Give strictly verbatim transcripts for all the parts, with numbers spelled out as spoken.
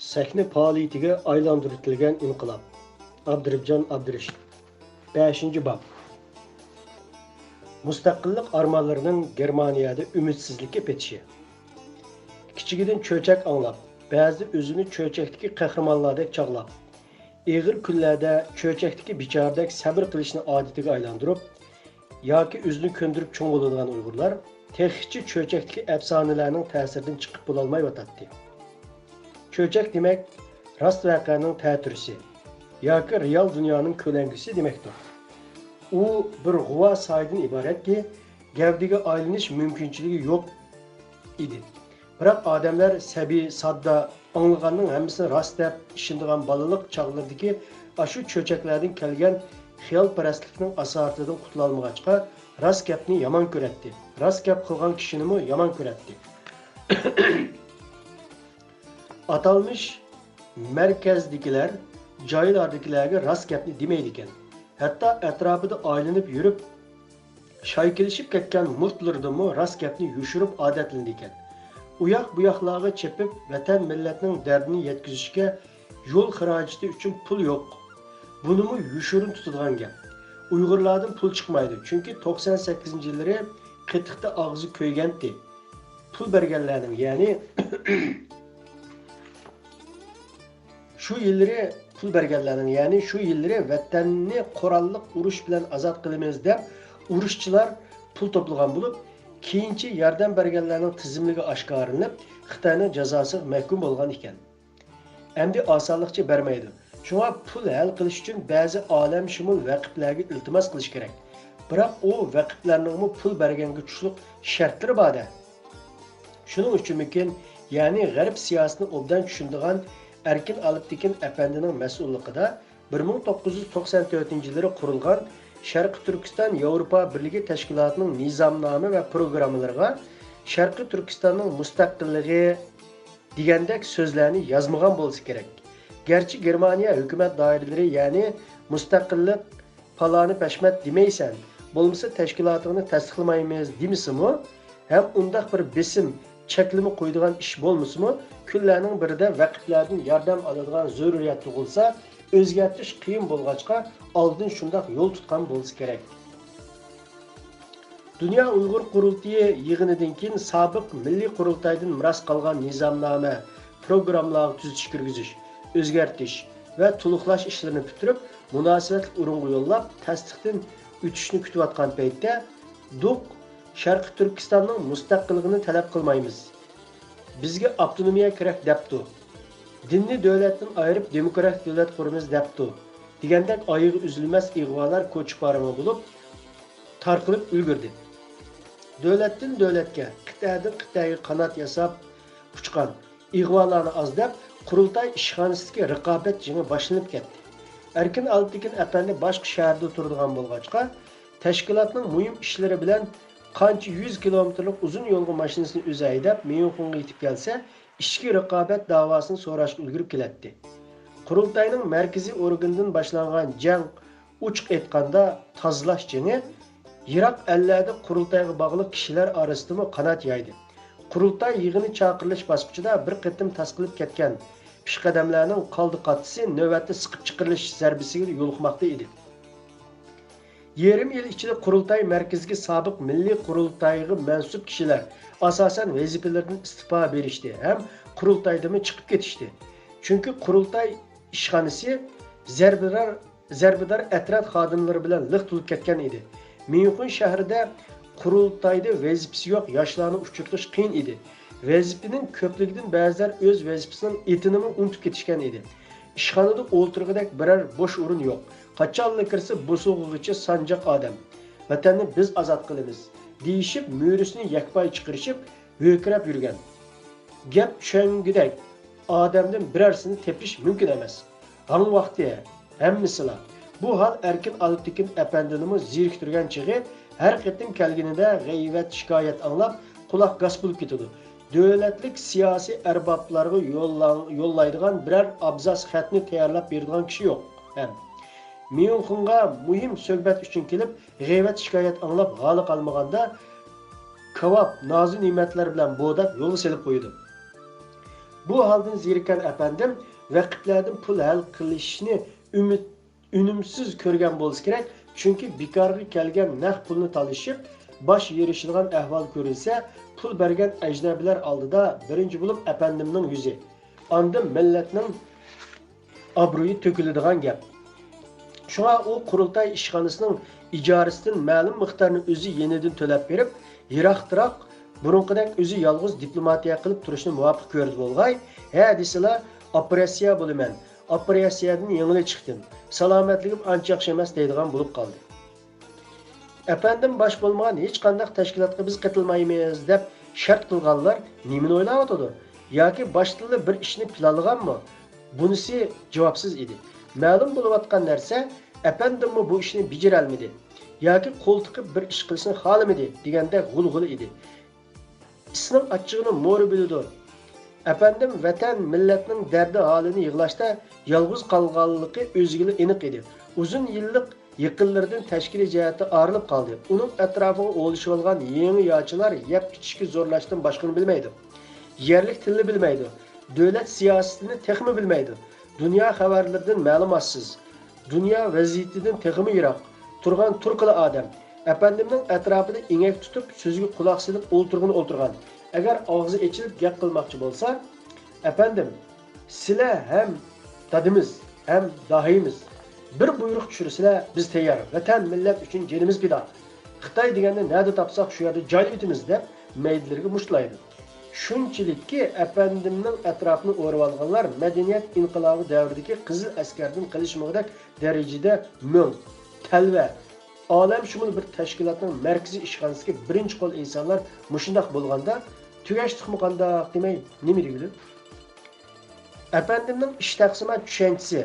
سەھنە پائالىيىتىگە ئايلاندۇرۇۋېتىلگەن ئىنقىلاب. ئابدۇرېھىمجان ئابدۇرېشىت. بەشىنچى باب. مۇستەقىللىق ئارمانلىرىنىڭ گېرمانىيەدە ئۈمىدسىزلىككە پېتىشى. كىچىكىدىن چۆچەك ئاڭلاپ، بەزىدە ئۆزىنى چۆچەكتىكى قەھرىمانلاردەك چاغلاپ، ئېغىر كۈنلەردە چۆچەكتىكى بىچارىدەك سەۋر قىلىشنى ئادىتىگە ئايلاندۇرۇپ، ياكى ئۆزىنى كۆندۈرۈپ چوڭ بولىدىغان ئۇيغۇرلار تېخىچە چۆچەكتىكى ئەپسانىلەرنىڭ تەسىرىدىن چىقىپ بولالمايۋاتاتتى. چۆچەك دېمەك، راست ۋەقەنىڭ تەتۈرىسى ياكى رېئال دۇنيانىڭ كۆلەڭگىسى دېمەكتۇر. ئۇ بىر غۇۋا سايىدىن ئىبارەتكى، گەۋدىگە ئايلىنىش مۇمكىنچىلىكى يوق ئىدى. بىراق ئادەملەر سەبىي، ساددا، ئاڭلىغاننىڭ ھەممىسىنى راست دەپ ئىشىنىدىغان بالىلىق چاغلىرىدىكى ئاشۇ چۆچەكلەردىن كەلگەن خىيالپەرەسلىكنىڭ ئاسارىتىدىن قۇتۇلالمىغاچقا، راست گەپنى يامان كۆرەتتى. راست گەپ قىلغان كىشىنىمۇ يامان كۆرەتتى. ئاتالمىش مەركەزدىكىلەر جايلاردىكىلەرگە راست گەپنى دېمەيدىكەن. ھەتتا ئەتراپىدا ئايلىنىپ يۈرۈپ، شايكىلىشىپ كەتكەن مۇرتلىرىدىنمۇ راست گەپنى يوشۇرۇپ ئادەتلىنىدىكەن. ئۇياق-بۇياقلارغا چېپىپ، ۋەتەن مىللەتنىڭ دەردىنى يەتكۈزۈشكە يول خىراجىتى ئۈچۈن پۇل يوق. بۇنىمۇ يوشۇرۇن تۇتىدىغان گەپ. ئۇيغۇرلاردىن پۇل چىقمايدۇ، چۈنكى توقسان سەككىزىنچى يىللىرى قېتىقتا ئاغزى كۆيگەنتى. پۇل بەرگەنلەرنىڭ، يەنى شۇ يىللىرى پۇل بەرگەنلەرنىڭ، يەنى شۇ يىللىرى ۋەتەننى قوراللىق ئۇرۇش بىلەن ئازاد قىلىمىز دەپ ئۇرۇشچىلار پۇل توپلىغان بولۇپ، كېيىنچە ياردەم بەرگەنلەرنىڭ تىزىملىكى ئاشكارىلىنىپ، خىتاينىڭ جازاسىغا مەھكۇم بولغان ئىكەن. ئەمدى ئاسانلىقچە بەرمەيدۇ. شۇڭا پۇل ھەل قىلىش ئۈچۈن بەزى ئالەمشۇمۇل ۋەقىپلەرگە ئىلتىماس قىلىش كېرەك. بىراق ئۇ ۋەقىپلەرنىڭمۇ پۇل بەرگەنگە تۇشلۇق شەرتلىرى بار-دە. شۇنىڭ ئۈچۈنمىكىن، يەنى غەرب سىياسىتىنى ئوبدان چۈشىنىدىغان ئەركىن ئالپتېكىن ئەپەندىنىڭ مەسئۇللۇقىدا بىر مىڭ توققۇز يۈز توقسان تۆتىنچى يىللىرى قۇرۇلغان شەرقىي تۈركىستان ياۋروپا بىرلىكى تەشكىلاتىنىڭ نىزامنامە ۋە پروگراممىلىرىغا شەرقىي تۈركىستاننىڭ مۇستەقىللىقى دېگەندەك سۆزلەرنى يازمىغان بولسا كېرەك. گەرچە گېرمانىيە ھۆكۈمەت دائىرىلىرى، يەنى مۇستەقىللىق پالانى پەشمەت دېمەيسەن، بولمىسا تەشكىلاتىڭنى تەستىقلىمايمىز دېمىسىمۇ، ھەم ئۇنداق بىر بېسىم، چەكلىمە قويىدىغان ئىش بولمىسىمۇ، كۈنلەرنىڭ بىرىدە ۋەقىپلەردىن ياردەم ئالىدىغان زۆرۈرىيەت تۇغۇلسا، ئۆزگەرتىش قىيىن بولغاچقا، ئالدىن شۇنداق يول تۇتقان بولسا كېرەك. دۇنيا ئۇيغۇر قۇرۇلتىيى يىغىنىدىن كېيىن سابىق مىللىي قۇرۇلتايدىن مىراس قالغان نىزامنامە، پروگراممىلارغا تۈزىتىش كىرگۈزۈش، ئۆزگەرتىش ۋە تولۇقلاش ئىشلىرىنى پۈتتۈرۈپ، مۇناسىۋەتلىك ئورۇنغا يوللاپ، تەستىقتىن ئۆتۈشنى كۈتۈۋاتقان پەيتتە، دۇق شەرقىي تۈركىستاننىڭ مۇستەقىللىقىنى تەلەپ قىلمايمىز، بىزگە ئاپتونومىيە كېرەك دەپتۇ، دىننى دۆلەتتىن ئايرىپ دېموكراتىك دۆلەت قۇرىمىز دەپتۇ دېگەندەك ئايىغى ئۈزۈلمەس ئىغۋالار كوچا-كارۋان بولۇپ تارقىلىپ ئۈلگۈردى. دۆلەتتىن دۆلەتكە، قىتئەدىن قىتئەگە قانات ياساپ ئۇچقان ئىغۋالارنى ئاز دەپ، قۇرۇلتاي ئىشخانىسىدىكى رىقابەت جېڭى باشلىنىپ كەتتى. ئەركىن ئالپتېكىن ئەپەندى باشقا شەھەردە تۇرىدىغان بولغاچقا، تەشكىلاتنىڭ مۇھىم ئىشلىرى بىلەن قانچە يۈز كىلومېتىرلىق ئۇزۇن يولغا ماشىنىسىنى ئۆزى ھەيدەپ، ميۇنخېنغا يېتىپ كەلسە، ئىچكى رىقابەت داۋاسىنى سوراشقا ئۈلگۈرۈپ كېلەتتى. قۇرۇلتاينىڭ مەركىزىي ئورگىنىدىن باشلانغان جەڭ، ئوچۇق ئېيتقاندا، تازىلاش جېڭى، يىراق ئەللەردە قۇرۇلتايغا باغلىق كىشىلەر ئارىسىدىمۇ قانات يايدى. قۇرۇلتاي يىغىنى چاقىرىلىش باسقۇچىدا بىر قېتىم تاسقىلىپ كەتكەن پېشقەدەملەرنىڭ قالدى-قاتتىسى نۆۋەتتە سىقىپ چىقىرىلىش زەربىسىگە يولۇقماقتا ئىدى. يېرىم يىل ئىچىدە قۇرۇلتاي مەركىزىگە سابىق مىللىي قۇرۇلتايغا مەنسۇپ كىشىلەر ئاساسەن ۋەزىپىلىرىدىن ئىستېپا بېرىشتى ھەم قۇرۇلتايدىنمۇ چىقىپ كېتىشتى. چۈنكى قۇرۇلتاي ئىشخانىسى زەربىدار، زەربىدار ئەترەت خادىملىرى بىلەن لىق تولۇپ كەتكەن ئىدى. ميۇنخېن شەھىرىدە قۇرۇلتايدا ۋەزىپىسى يوق ياشلارنى ئۇچرىتىش قىيىن ئىدى. ۋەزىپىنىڭ كۆپلۈكىدىن بەزىلەر ئۆز ۋەزىپىسىنىڭ ئېتىنىمۇ ئۇنتۇپ كېتىشكەن ئىدى. ئىشخانىدا ئولتۇرغۇدەك بىرەر بوش ئورۇن يوق. قاچانلا كىرسە، بوسۇغىغىچە سانجاق ئادەم. ۋەتەننى بىز ئازاد قىلىمىز، دېيىشىپ، مۈرىسىنى يەكپايە چىقىرىشىپ، ھۆركىرەپ يۈرگەن. گەپ چۈشەنگۈدەك ئادەمدىن بىرەرسىنى تېپىش مۇمكىن ئەمەس. ھاڭ ۋاقتى ھەممىسىلا. بۇ ھال ئەركىن ئالپتېكىن ئەپەندىنىمۇ زېرىكتۈرگەن چېغى، ھەر قېتىم كەلگىنىدە غەيۋەت، شىكايەت ئاڭلاپ، قۇلاق گاس بولۇپ كېتىدۇ. دۆلەتلىك سىياسىي ئەربابلارغا يوللا-، يوللايدىغان بىرەر ئابزاس خەتنى تەييارلاپ بېرىدىغان كىشى يوق ھەم. ميۇنخېنغا مۇھىم سۆھبەت ئۈچۈن كېلىپ، غەيۋەت-شىكايەت ئاڭلاپ ھالى قالمىغاندا، كاۋاپ، نازۇ-نېمەتلەر بىلەن بورداپ يولغا سېلىپ قويىدۇ. بۇ ھالدىن زېرىككەن ئەپەندىم ۋەقىپلەردىن پۇل ھەل قىلىشنى ئۈمىد، ئۈنۈمسىز كۆرگەن بولسا كېرەك، چۈنكى بىكارغا كەلگەن نەق پۇلنى تالىشىپ، باش يېرىشىدىغان ئەھۋال كۆرۈلسە، پۇل بەرگەن ئەجنەبىيلەر ئالدىدا بىرىنچى بولۇپ ئەپەندىمنىڭ يۈزى، ئاندىن مىللەتنىڭ ئابرۇيى تۆكۈلىدىغان گەپ. شۇڭا ئۇ قۇرۇلتاي ئىشخانىسىنىڭ ئىجارىسىدىن مەلۇم مىقدارنى ئۆزى يېنىدىن تۆلەپ بېرىپ، يىراقتىراق، بۇرۇنقىدەك ئۆزى يالغۇز دىپلوماتىيە قىلىپ تۇرۇشنى مۇۋاپىق كۆردى بولغاي، ھە دېسىلا، ئوپېراتسىيە بولىمەن، ئوپېراتسىيەدىن يېڭىلا چىقتىم، سالامەتلىكىم ئانچە ياخشى ئەمەس دەيدىغان بولۇپ قالدى. ئەپەندىم باش بولمىغان ھېچقانداق تەشكىلاتقا بىز قېتىلمايمىز دەپ شەرت قىلغانلار نېمىنى ئويلاۋاتىدۇ؟ ياكى باشتىنلا بىر ئىشنى پىلانلىغانمۇ؟ بۇنىسى جاۋابسىز ئىدى. مەلۇم بولۇۋاتقان نەرسە، ئەپەندىممۇ بۇ ئىشنى بېجىرەلمىدى ياكى قول تىقىپ بىر ئىش قىلىشنى خالىمىدى دېگەندەك غۇلغۇلا ئىدى. ئىسنىڭ ئاچچىقىنى مورا بىلىدۇ. ئەپەندىم ۋەتەن، مىللەتنىڭ دەردى ھالىنى يىغلاشتا يالغۇز قالغانلىقى ئۆزىگىلا ئېنىق ئىدى. ئۇزۇن يىللىق يېقىنلىرىدىن تەشكىلىي جەھەتتە ئايرىلىپ قالدى. ئۇنىڭ ئەتراپىغا ئولىشىۋالغان يېڭى ياچىلار يەپ ئىچىشكە زورلاشتىن باشقىنى بىلمەيدۇ. يەرلىك تىلنى بىلمەيدۇ. دۆلەت سىياسىتىنى تېخىمۇ بىلمەيدۇ. دۇنيا خەۋەرلىرىدىن مەلۇماتسىز. دۇنيا ۋەزىيىتىدىن تېخىمۇ يىراق تۇرغان تۇرقىلا ئادەم. ئەپەندىمنىڭ ئەتراپىدا ئېڭەك تۇتۇپ، سۆزىگە قۇلاق سېلىپ ئولتۇرغىنى ئولتۇرغان. ئەگەر ئاغزى ئېچىلىپ گەپ قىلماقچى بولسا، ئەپەندىم، سىلە ھەم دادىمىز، ھەم داھىيمىز. بىر بۇيرۇق چۈشۈرسىلە، بىز تەييار. ۋەتەن، مىللەت ئۈچۈن جېنىمىز پىدا. خىتاي دېگەننى نەدە تاپساق، شۇ يەردە جايلىۋېتىمىز، دەپ مەيدىلىرىگە مۇشتلايدۇ. شۇنچىلىككى، ئەپەندىمنىڭ ئەتراپىنى ئورىۋالغانلار مەدەنىيەت ئىنقىلابى دەۋرىدىكى قىزىل ئەسكەردىن قېلىشمىغۇدەك دەرىجىدە مۆڭ، تەلۋە، ئالەمشۇمۇل بىر تەشكىلاتنىڭ مەركىزىي ئىشخانىسىدىكى بىرىنچى قول ئىنسانلار مۇشۇنداق بولغاندا، تۈگەشتۇقمۇ قانداق دېمەي نېمە دېگۈلۈك؟ ئەپەندىمنىڭ ئىش تەقسىمات چۈشەنچىسى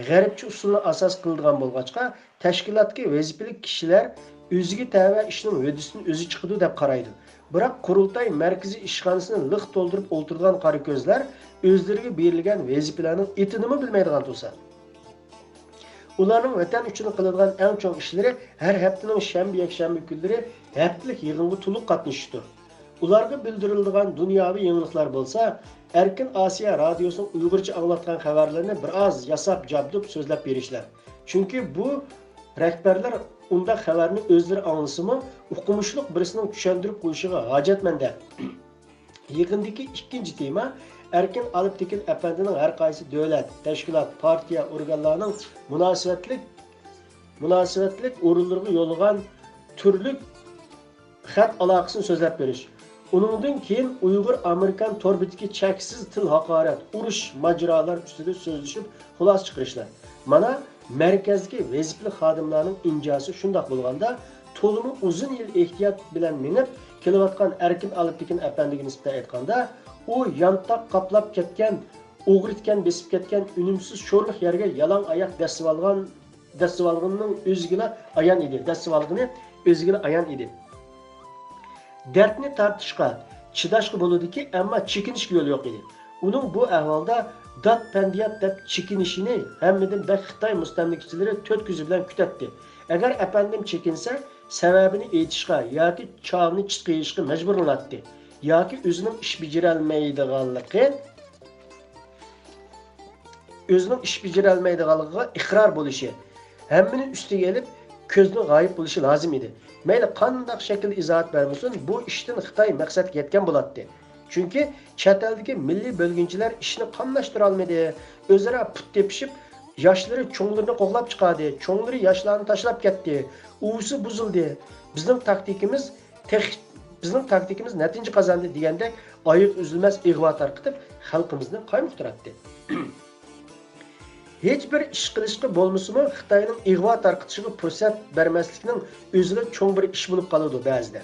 غەربچە ئۇسۇلنى ئاساس قىلىدىغان بولغاچقا، تەشكىلاتتىكى ۋەزىپىلىك كىشىلەر ئۆزىگە تەۋە ئىشنىڭ ھۆددىسىدىن ئۆزى چىقىدۇ دەپ قارايدۇ. بىراق قۇرۇلتاي مەركىزىي ئىشخانىسىنى لىق تولدۇرۇپ ئولتۇرىدىغان قارا كۆزلەر ئۆزلىرىگە بېرىلگەن ۋەزىپىلەرنىڭ ئېتىنىمۇ بىلمەيدىغان تۇرسا. ئۇلارنىڭ ۋەتەن ئۈچۈن قىلىدىغان ئەڭ چوڭ ئىشلىرى ھەر ھەپتىنىڭ شەنبە، يەكشەنبە كۈنلىرى ھەپتىلىك يىغىنغا تولۇق قاتنىشىشتۇر. ئۇلارغا بىلدۈرۈلىدىغان دۇنياۋى يېڭىلىقلار بولسا، ئەركىن ئاسىيا رادىيوسىنىڭ ئۇيغۇرچە ئاڭلاتقان خەۋەرلىرىنى بىر ئاز ياساپ جابدۇپ سۆزلەپ بېرىشلەر. چۈنكى بۇ رەھبەرلەر ئۇنداق خەۋەرنى ئۆزلىرى ئاڭلىسىمۇ، ئۇقمۇشلۇق بىرسىنىڭ چۈشەندۈرۈپ قويۇشىغا ھاجەتمەندە. يىغىندىكى ئىككىنچى تېما ئەركىن ئالپتېكىن ئەپەندىنىڭ ھەر قايسى دۆلەت، تەشكىلات، پارتىيە، ئورگانلارنىڭ مۇناسىۋەتلىك، مۇناسىۋەتلىك ئورۇنلىرىغا يوللىغان تۈرلۈك خەت ئالاقىسىنى سۆزلەپ بېرىش. ئۇنىڭدىن كېيىن ئۇيغۇر ئامېرىكان تور بېتىدىكى چەكسىز تىل ھاقارەت، ئۇرۇش، ماجىرالار ئۈستىدە سۆزلىشىپ خۇلاسە چىقىرىشلار. مانا، مەركەزدىكى ۋەزىپىلىك خادىملارنىڭ ئىنجاسى شۇنداق بولغاندا، تولىمۇ ئۇزۇن يىل ئېھتىيات بىلەن مېڭىپ كېلىۋاتقان ئەركىن ئالپتېكىن ئەپەندىگە نىسبەتەن ئېيتقاندا، ئۇ يانتاق قاپلاپ كەتكەن، ئوغرى تىكەن بېسىپ كەتكەن ئۈنۈمسىز شورلۇق يەرگە يالاڭ ئاياق دەسسىۋالغان، دەسسىۋالغىنىنىڭ ئۆزىگىلا ئايان ئىدى، دەسسىۋالغىنى ئۆزىگىلا ئايان ئىدى. دەردنى تارتىشقا، چىداشقا بولىدۇكى، ئەمما چېكىنىشكە يول يوق ئىدى. ئۇنىڭ بۇ ئەھۋالدا داد-پەندىيات دەپ چېكىنىشىنى ھەممىدىن بەك خىتاي مۇستەملىكىچىلىرى تۆت كۆزى بىلەن كۈتەتتى. ئەگەر ئەپەندىم چېكىنسە، سەۋەبىنى ئېيتىشقا ياكى چاۋىنى چىتقا يېيىشقا مەجبۇرلىناتتى. ياكى ئۆزىنىڭ ئىش بېجىرەلمەيدىغانلىقى، ئۆزىنىڭ ئىش بېجىرەلمەيدىغانلىقىغا ئىقرار بولۇشى، ھەممىنى ئۈستىگە ئېلىپ، كۆزدىن غايىب بولۇشى لازىم ئىدى. مەيلى قانداق شەكىلدە ئىزاھات بەرمىسۇن، بۇ ئىشتىن خىتاي مەقسەتكە يەتكەن بولاتتى. چۈنكى چەت ئەلدىكى مىللىي بۆلگۈنچىلەر ئىشنى قاملاشتۇرالمىدى. ئۆزئارا پۇت تېپىشىپ، ياشلىرى چوڭلىرىنى قوغلاپ چىقاردى، چوڭلىرى ياشلارنى تاشلاپ كەتتى. ئۇۋىسى بۇزۇلدى. بىزنىڭ تاكتىكىمىز تېخ-، بىزنىڭ تاكتىكىمىز نەتىجە قازاندى دېگەندەك ئايىغى ئۈزۈلمەس ئىغۋا تارقىتىپ، خەلقىمىزنى قايمۇقتۇراتتى. ھېچبىر ئىش قىلىشقا بولمىسىمۇ، خىتاينىڭ ئىغۋا تارقىتىشىغا پۇرسەت بەرمەسلىكنىڭ ئۆزىلا چوڭ بىر ئىش بولۇپ قالىدۇ بەزىدە.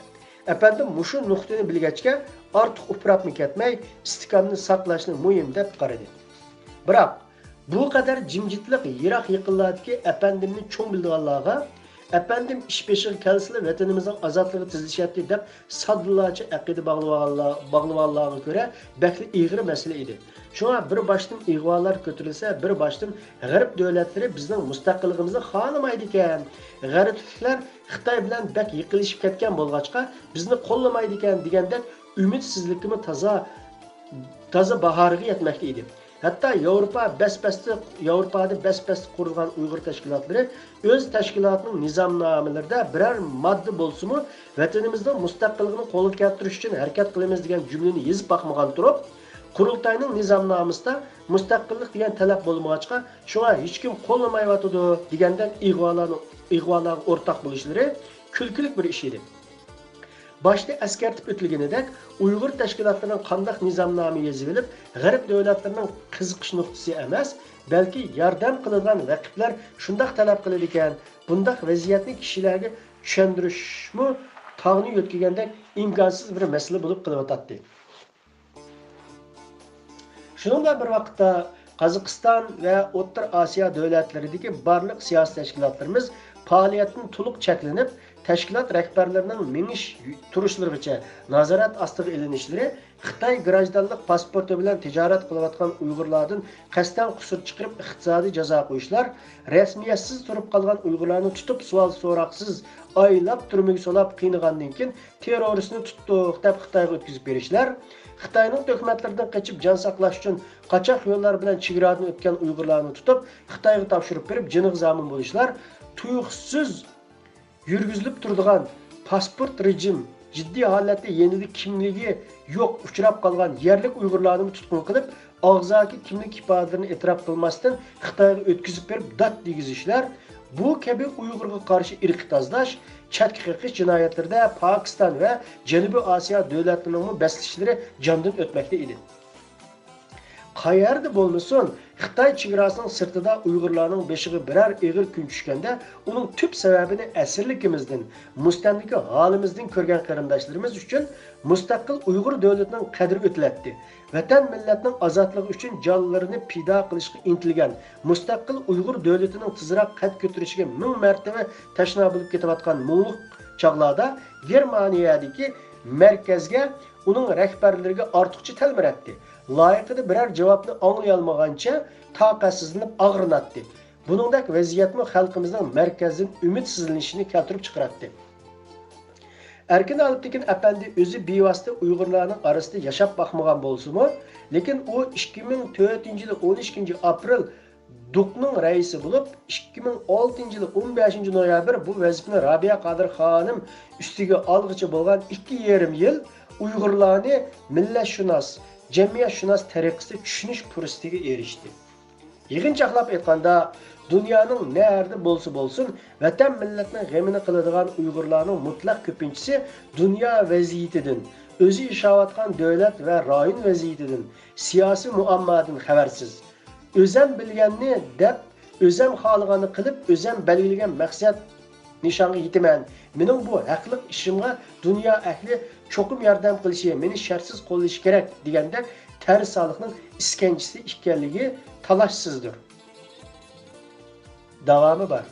ئەپەندىم مۇشۇ نۇقتىنى بىلگەچكە، ئارتۇق ئۇپراپمۇ كەتمەي، ئىستىكاننى ساقلاشنى مۇھىم دەپ قارىدى. بىراق، بۇ قەدەر جىمجىتلىق يىراق يېقىنلاردىكى ئەپەندىمنى چوڭ بىلىدىغانلارغا، ئەپەندىم ئىش بېشىغا كەلسىلا ۋەتىنىمىزنىڭ ئازادلىقى تېزلىشەتتى دەپ ساددىلارچە ئەقىدە باغلىۋالغانلار-، باغلىۋالغانلارغا كۆرە بەكلا ئېغىر مەسىلە ئىدى. شۇڭا بىر باشتىن ئىغۋالار كۆتۈرۈلسە، بىر باشتىن غەرب دۆلەتلىرى بىزنىڭ مۇستەقىللىقىمىزنى خالىمايدىكەن، غەربلىكلەر خىتاي بىلەن بەك يېقىنلىشىپ كەتكەن بولغاچقا، بىزنى قوللىمايدىكەن دېگەندەك ئۈمىدسىزلىكىمۇ تازا تازا باھارىغا يەتمەكتە ئىدى. ھەتتا ياۋروپا بەس-بەستە، ياۋروپادا بەس-بەستە قۇرۇلغان ئۇيغۇر تەشكىلاتلىرى ئۆز تەشكىلاتىنىڭ نىزامنامىلىرىدا بىرەر ماددا بولسىمۇ، ۋەتىنىمىزنىڭ مۇستەقىللىقىنى قولغا كەلتۈرۈش ئۈچۈن ھەرىكەت قىلىمىز دېگەن جۈملىنى يېزىپ باقمىغان تۇرۇپ، قۇرۇلتاينىڭ نىزامنامىسىدا مۇستەقىللىق دېگەن تەلەپ بولمىغاچقا، شۇڭا ھېچكىم قوللىمايۋاتىدۇ دېگەندەك ئىغۋالارنى، ئىغۋالارغا ئورتاق بولۇشلىرى كۈلكىلىك بىر ئىش ئىدى. باشتا ئەسكەرتىپ ئۆتۈلگىنىدەك، ئۇيغۇر تەشكىلاتلىرىنىڭ قانداق نىزامنامە يېزىۋېلىپ، غەرب دۆلەتلىرىنىڭ قىزىقىش نۇقتىسى ئەمەس، بەلكى ياردەم قىلىدىغان رەقىبلەر شۇنداق تەلەپ قىلىدىكەن، بۇنداق ۋەزىيەتنى كىشىلەرگە چۈشەندۈرۈشمۇ تاغنى يۆتكىگەندەك ئىمكانسىز بىر مەسىلە بولۇپ قېلىۋاتاتتى. شۇنىڭ بىلەن بىر ۋاقىتتا، قازاقىستان ۋە ئوتتۇرا ئاسىيا دۆلەتلىرىدىكى بارلىق سىياسىي تەشكىلاتلىرىمىز پائالىيەتتىن تولۇق چەكلىنىپ، تەشكىلات رەھبەرلىرىنىڭ مېڭىش تۇرۇشلىرىغىچە نازارەت ئاستىغا ئېلىنىشلىرى خىتاي گراژدانلىق پاسپورتى بىلەن تىجارەت قىلىۋاتقان ئۇيغۇرلاردىن قەستەن قۇسۇر چىقىرىپ ئىقتىسادىي جازا قويۇشلار، رەسمىيەتسىز تۇرۇپ قالغان ئۇيغۇرلارنى تۇتۇپ سوئال سوراقسىز ئايلاپ تۈرمىگە سولاپ قىينىغاندىن كېيىن تېررورىستنى تۇتتۇق دەپ خىتايغا ئۆتكۈزۈپ بېرىشلەر، خىتاينىڭ تۆھمەتلىرىدىن قېچىپ جان ساقلاش ئۈچۈن قاچاق يوللار بىلەن چېگرادىن ئۆتكەن ئۇيغۇرلارنى تۇتۇپ خىتايغا تاپشۇرۇپ بېرىپ جېنىغا زامىن بولۇشلار، تۇيۇقسىز يۈرگۈزۈلۈپ تۇرىدىغان پاسپورت رېجىم، جىددىي ھالەتتە يېنىدا كىملىكى يوق ئۇچراپ قالغان يەرلىك ئۇيغۇرلارنىمۇ تۇتقۇن قىلىپ، ئاغزاكى كىملىك ئىپادىلىرىنى ئېتىراپ قىلماستىن خىتايغا ئۆتكۈزۈپ بېرىپ دات دېگۈزۈشلەر، بۇ كەبى ئۇيغۇرغا قارشى ئىرقىي تازىلاش، چەتكە قېقىش جىنايەتلىرىدە پاكىستان ۋە جەنۇبىي ئاسىيا دۆلەتلىرىنىڭمۇ بەسلىشلىرى جاندىن ئۆتمەكتە ئىدى. قەيەردە بولمىسۇن، خىتاي چېگراسىنىڭ سىرتىدا ئۇيغۇرلارنىڭ بېشىغا بىرەر ئېغىر كۈن چۈشكەندە، ئۇنىڭ تۈپ سەۋەبىنى ئەسىرلىكىمىزدىن، مۇستەملىكە ھالىمىزدىن كۆرگەن قېرىنداشلىرىمىز ئۈچۈن مۇستەقىل ئۇيغۇر دۆلىتىنىڭ قەدرى ئۆتۈلەتتى. ۋەتەن مىللەتنىڭ ئازادلىقى ئۈچۈن جانلىرىنى پىدا قىلىشقا ئىنتىلگەن مۇستەقىل ئۇيغۇر دۆلىتىنىڭ تېزراق قەد كۆتۈرۈشىگە مىڭ مەرتىۋە تەشنا بولۇپ كېتىۋاتقان مۇڭلۇق چاغلاردا گېرمانىيەدىكى مەركەزگە ئۇنىڭ رەھبەرلىرىگە ئارتۇقچە تەلمۈرەتتى. لايىقىدا بىرەر جاۋابنى ئاڭلىيالمىغانچە تاقەتسىزلىنىپ ئاغرىناتتى. بۇنىڭدەك ۋەزىيەتمۇ خەلقىمىزنىڭ مەركەزدىن ئۈمىدسىزلىنىشىنى كەلتۈرۈپ چىقىراتتى. ئەركىن ئالپتېكىن ئەپەندى ئۆزى بىۋاسىتە ئۇيغۇرلارنىڭ ئارىسىدا ياشاپ باقمىغان بولسىمۇ، لېكىن ئۇ ئىككى مىڭ تۆتىنچى يىلى ئون ئىككىنچى ئاپرېل دۇكنىڭ رەئىسى بولۇپ، ئىككى مىڭ ئالتىنچى يىلى ئون بەشىنچى نويابىر بۇ ۋەزىپىنى رابىيە قادىر خانىم ئۈستىگە ئالغىچە بولغان ئىككى يېرىم يىل ئۇيغۇرلارنى مىللەتشۇناس، جەمئىيەتشۇناس تەرىقىسىدە چۈشىنىش پۇرسىتىگە ئېرىشتى. يىغىنچاقلاپ ئېيتقاندا، دۇنيانىڭ نەرىدە بولسا بولسۇن، ۋەتەن مىللەتنىڭ غېمىنى قىلىدىغان ئۇيغۇرلارنىڭ مۇتلەق كۆپىنچىسى دۇنيا ۋەزىيىتىدىن، ئۆزى ياشاۋاتقان دۆلەت ۋە رايون ۋەزىيىتىدىن، سىياسىي مۇئاممادىن خەۋەرسىز. ئۆزەم بىلگەننى دەپ، ئۆزەم خالىغاننى قىلىپ، ئۆزەم بەلگىلىگەن مەقسەت نىشانغا يېتىمەن. مېنىڭ بۇ ھەقلىق ئىشىمغا دۇنيا ئەھلى چوقۇم ياردەم قىلىشى، مېنى شەرتسىز قوللىشى كېرەك دېگەندەك تەرسالىقنىڭ ئىسكەنجىسى ئىكەنلىكى تالاشسىزدۇر. داۋامى بار.